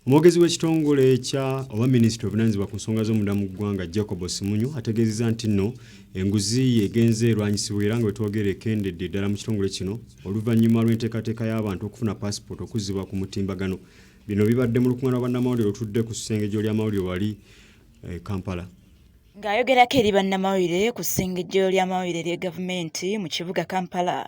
Omwogezi w'ekitongole ekya oba minisitule obunaanyizibwa ku nsonga z'omunda mu ggwanga, Jacob Simunyu, ategeezezza nti nno enguzi egenze erwanyisibwa era nga wetwogera ekendedde ddala mu kitongole kino oluvannyuma lw'enteekateeka y'abantu okufuna paasipooti okuzzibwa ku mutimbagano. Bino bibadde mu lukuŋŋaana lwa bannamawulire olutudde ku ssengejjo ly'amawulire wali e Kampala. Ng'ayogerako eri bannamawulire ku ssengejjo ly'amawulire ly'e gavumenti mu kibuga Kampala,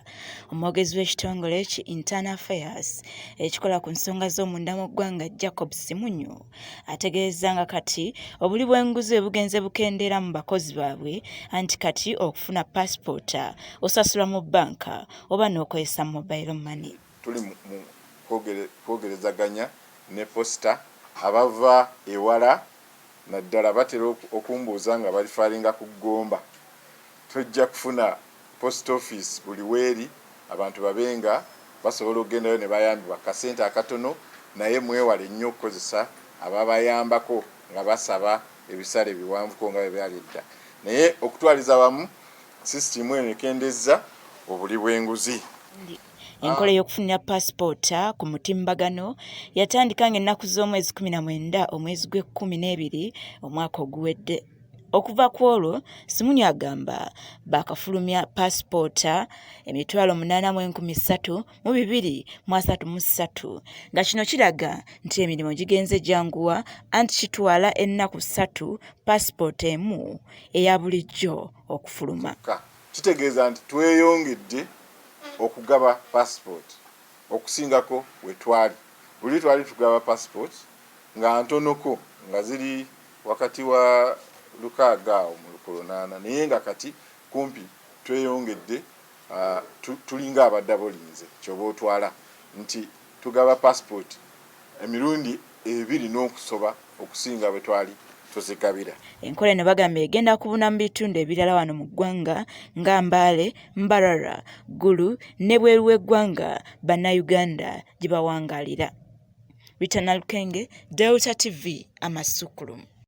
omwogezi w'ekitongole ki Internal Affairs ekikola ku nsonga z'omunda mu ggwanga Jacob Simunyu ategeezezza nga kati obuli bw'enguzi bwe bugenze bukendeera mu bakozi baabwe anti kati okufuna paasipoota osasula mu bbanka oba n'okozesa mobile money. Tuli mu kwogerezaganya ne posita abava ewala Naddala batera okumbuuza nga balifaaringa ku Gomba. Tujja kufuna post office buli weeri abantu babe nga basobola okugendayo ne bayambibwa ku kasente akatono naye mwewale nnyo okukozesa ababayambako nga basaba ebisale ebiwanvuko nga bwe byali edda. Naye okutwaliza awamu sisitiimu eno ekendezza obuli bw'enguzi. Enkola ey'okufunira paasipoota ku mutimbagano yatandika ng'ennaku z'omwezi 19 omwezi gw'ekkumi n'ebiri omwaka oguwedde. Okuva ku olwo, Simunyu agamba baakafulumya paasipoota 803,233 nga kino kiraga nti emirimu gigenze gyanguwa anti kitwala ennaku ssatu paasipoota emu eya bulijjo okufuluma. Kitegeeza nti tweyongedde okugaba passport okusingako wetwali. Luli twali tugaba passport nga ntonoko nga ziri wakati wa lukaaga awo ku lunaana naye nga kati kumpi tweyongedde tulinga abadabolinze kyoba otwala nti tugaba passport emirundi ebiri n'okusoba okusinga bwe twali tuzigabira. Enkola eno bagamba egenda kubuna mu bitundu ebirala wano mu ggwanga nga Mbale, Mbarara, Gulu ne bweru w'eggwanga Bannayuganda gye bawangaalira. Rita Nalukenge, Delta TV, Amasukulumu.